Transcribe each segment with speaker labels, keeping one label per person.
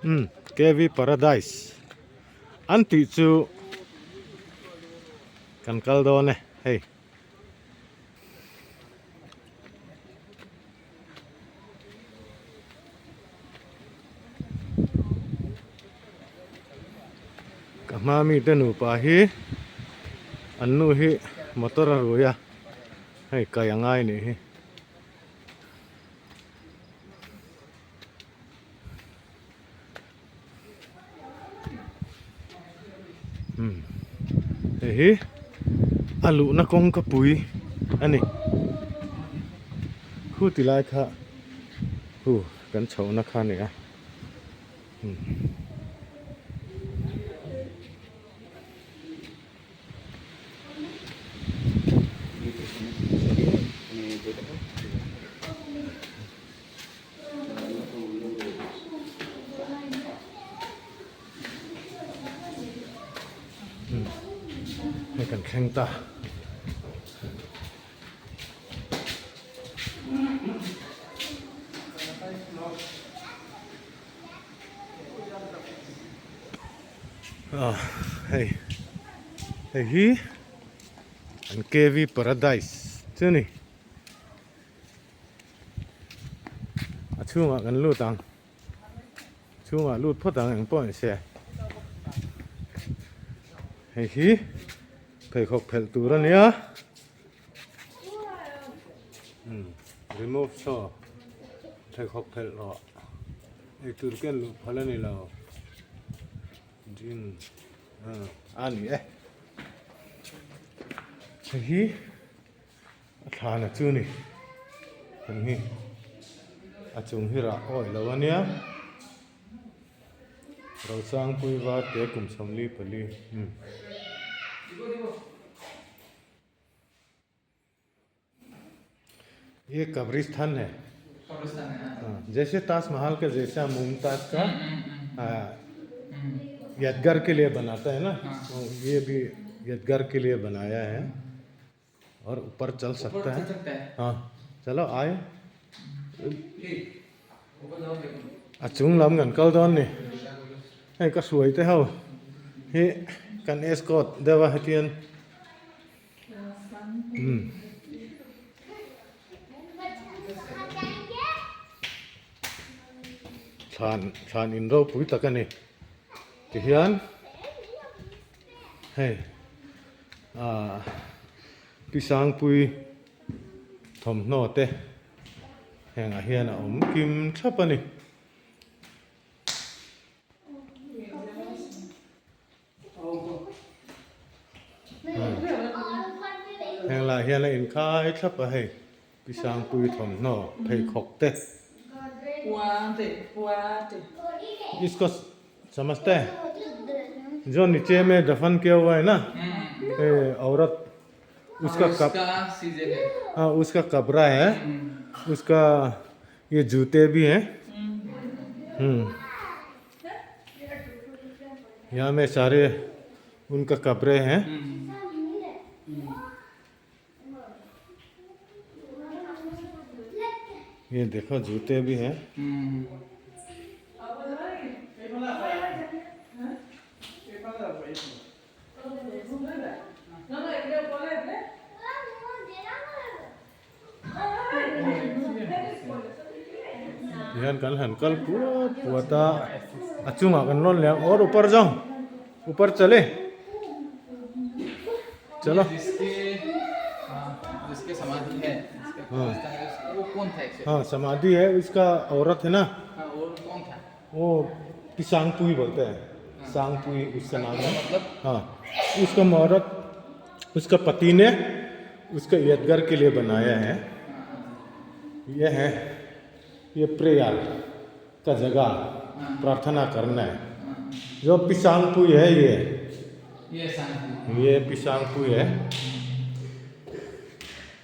Speaker 1: Umm KV Paradise an tih chu kan kal dawn e hei. Ka hma mite nupa hi an nu hi motor a rui a hei kai a ngai nih hi. Umm hei hi a luhna kawngka pui a ni khu ti lai kha hu kan chhohna kha a ni a umm. Hei kan thleng ta. Ah hei hei hi an KV Paradise chu a ni. A chhungah kan lut ang chhungah lut phawt ang eng pawh ni se hei hi pheikhawk phelh tur a nia umm remove saw pheikhawk phelh rawh eitur ken luh phal a ni lo drink a ni e hei hi. A thlana chu ni heng hi a chung hi rah awih lo a nia Rosangpui Varte kum 44 umm. ये कब्रिस्तान है
Speaker 2: कब्रिस्तान है
Speaker 1: हाँ, जैसे ताजमहल का जैसा मुमताज का हाँ, यादगार के लिए बनाता है ना तो ये भी यादगार के लिए बनाया है और ऊपर चल
Speaker 2: ऊपर
Speaker 1: सकता
Speaker 2: चल
Speaker 1: है
Speaker 2: सकता है
Speaker 1: हाँ चलो आए
Speaker 2: ऊपर जाओ देखो
Speaker 1: a chung lam kan kal dawn ni hei ka hruai te ho hi kan escort deuh a hetian umm thlan thlan in ropui tak a ni tihian hei ah Pi Sangpui thawmhnaw te hengah hian a awm kim thlap a ni. Heng lah hian a inkhai thlap a hei Pi Sangpui thawmhnaw pheikhawk te. Isko समझते हैं जो नीचे में दफन किया हुआ है ना ये औरत उसका कप
Speaker 2: उसका सीजन है
Speaker 1: हाँ उसका कपड़ा है उसका ये जूते भी हैं हम्म यहाँ में सारे उनका कपड़े हैं ये देखो जूते भी हैं Hian kan han kal puat puat a a chungah kan rawn leh ang awr upar zawng upar chale chalo
Speaker 2: जिसके हाँ, जिसके समाधि है जिसके कब्रिस्तान है, वो कौन था एक्चुअली
Speaker 1: हाँ समाधि है उसका औरत है ना
Speaker 2: हाँ वो कौन था
Speaker 1: वो पिसांगपुई बोलते हैं सांगपुई उसका नाम है
Speaker 2: मतलब
Speaker 1: हाँ उसका मुहूर्त उसका पति ने उसका यादगार के लिए बनाया है यह है ये प्रेयर का जगह प्रार्थना करना है जो पिसांगपुई है ये
Speaker 2: ये शांति
Speaker 1: ये पिसांगपुई है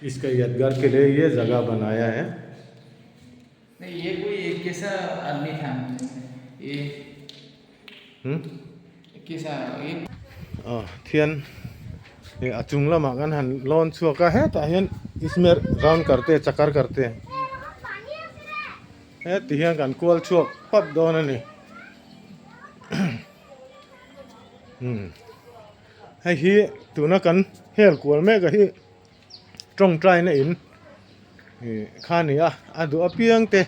Speaker 1: इसका यादगार के लिए ये जगह बनाया है
Speaker 2: नहीं ये कोई एक कैसा आदमी था ये
Speaker 1: हम्म
Speaker 2: कैसा ये
Speaker 1: Aw thian ih a chung lamah kan han lawn chhuak a hetah hian ismer round karte chakar karte heti hian kan kual chhuak pap dawn a ni. Umm hei hi tuna kan hel kual mek a hi tawngtaina in ih kha a ni a a duh apiang te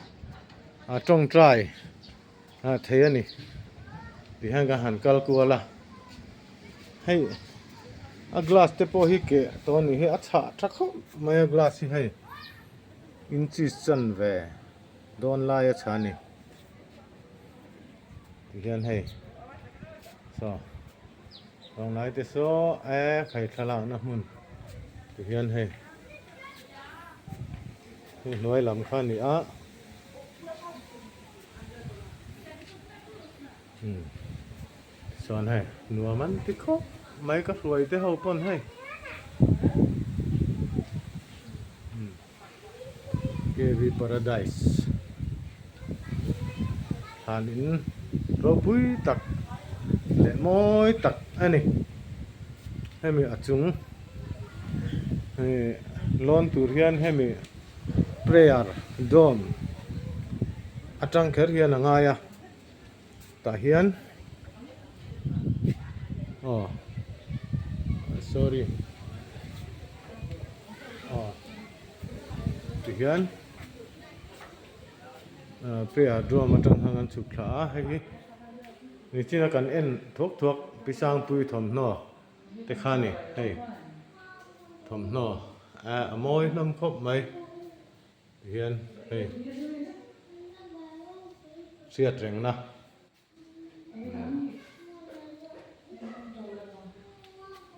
Speaker 1: a tawngtai ah thei a ni ti hian kan han kal kual a hei a glass te pawh hi keh tawh a nih hi a chhah tha khawp mai a glass hi hei inches chanve dawn lai a chhah a ni ti hian hei saw rawnglai te saw e khai thlalakna hmun ti hian hei hei hnuai lam kha a ni a. Umm chuan hei nuam an ti khawp mai ka hruai te ho pawn hei umm K V Paradise thlan in ropui tak leh mawi tak a ni hemi a chung hei lawn tur hian hemi. Prayer dome atang kher hian a ngai a tah hian aw sorry aw ti hian prayer dome atang hian an chhuk thla a hei hi nichina kan en thuak thuak pi sangpui thawmhnaw te kha a ni hei thawmhnaw ah a mawi hlawm khawp mai tihian hei hriat rengna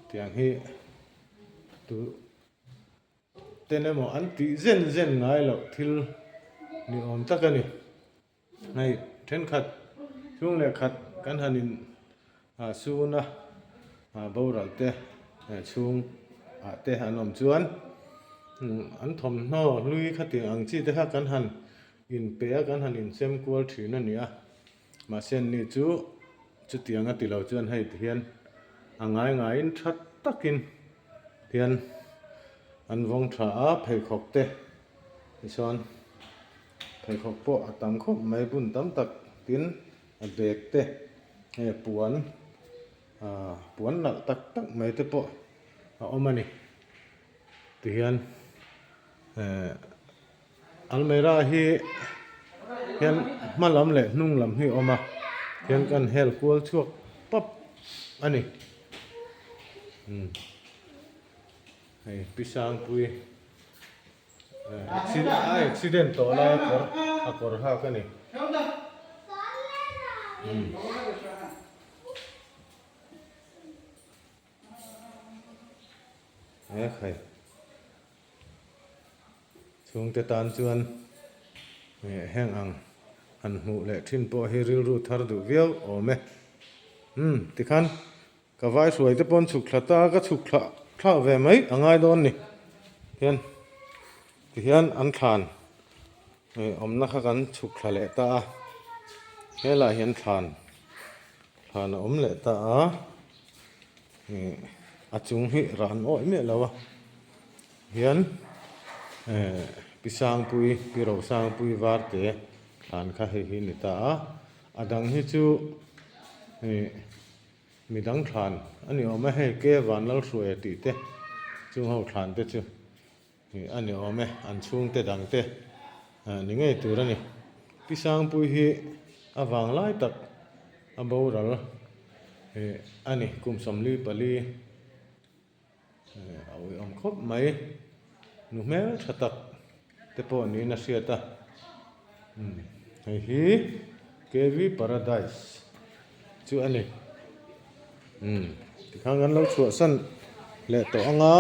Speaker 1: tiang hi tu ten emaw an tih zen zen ngai loh thil ni awm tak a ni. Hei thenkhat chhung leh khat kan han in ah sun a ah boral te chhung ah te an awm chuan an thawmhnaw hlui khatiang ang chi te kha kan han in pe a kan han in sem kual thin a ni a mahse an ni chu chutiang a ti lo chuan hei ti hian a ngai ngaiin tha takin hian an vawng tha a pheikhawk te tichuan. Pheikhawk pawh a tam khawp mai bun tam tak tin a bag te hei puan ah puan nalh tak tak mai te pawh a awm a ni tihian eh almera hi hian hma lam leh hnung lam hi a awm a tihian kan hel kual chhuak pap a ni umm hei pi sangpui. A accident tawh lai a kawr a kawr hak a ni. E khai chhungte tan chuan heng ang han hmuh leh thin pawh hi rilru thar duh viau awm e. Umm tikhan. Ka vai hruai te pawn chhuk thla ta ka chhuk thla thla ve mai a ngai dawn ni hian tihian an thlan eh awmna kha kan chhuk thla leh ta a helaiah hian thlan thlan a awm leh ta a eh a chung hi ran awih miah lo a hian eh pi sangpui pi ro sangpui var te thlan kha hei hi a ni ta a a dang hi chu eh. Midang thlan a ni awm e, hei ke Vanlalhruaia tih te chung ho thlan te chu a ni awm e, an chhungte dang te ni ngei tur a ni. Pi Sangpui hi a vang lai tak a boral a ni, kum 44 a uiawm khawp mai, nu hmel tha tak te pawh niin a hriat a, hei hi KV Paradise chu a ni, tikhan kan lo chhuahsan leh tawh ang a,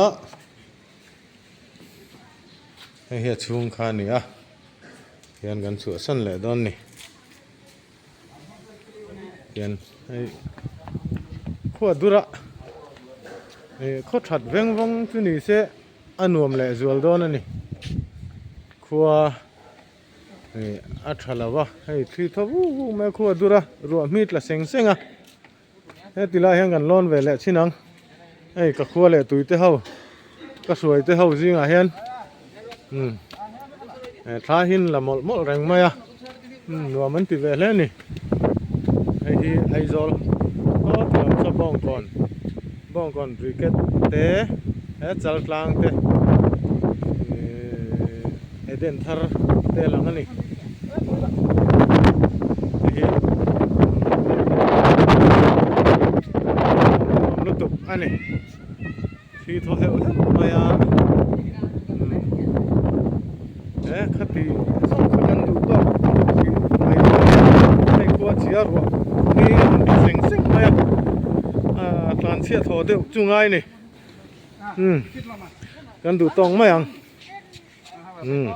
Speaker 1: hei hi a chhung kha a ni a, hian kan chhuahsan leh dawn a ni. Hian hei khua dura ih khaw that veng vawng chu ni se a nuam leh zual dawn a ni khua ih a tha lo va hei thli thaw vuk vuk mai a khua dura ruah hmi tla seng seng a heti lai hian kan lawn ve leh chin ang hei ka khua leh tui te ho ka hruai te ho zingah hian umm thla hin la mawlh mawlh reng mai a umm nuam an ti ve hle a ni hei hi Aizawl. Saw lam saw bawngkawn bawngkawn brigade te he chaltlang te ihh eden thar te a lang a ni hei hi nuam lutuk a ni thli thaw heuh heuh mai a he khati zawng kha kan duh tawk mai hei khua chhia ruah hi a han ti seng seng mai a ah tlanchhiat haw deuh chu ngai a ni umm kan duh tawk mai ang umm.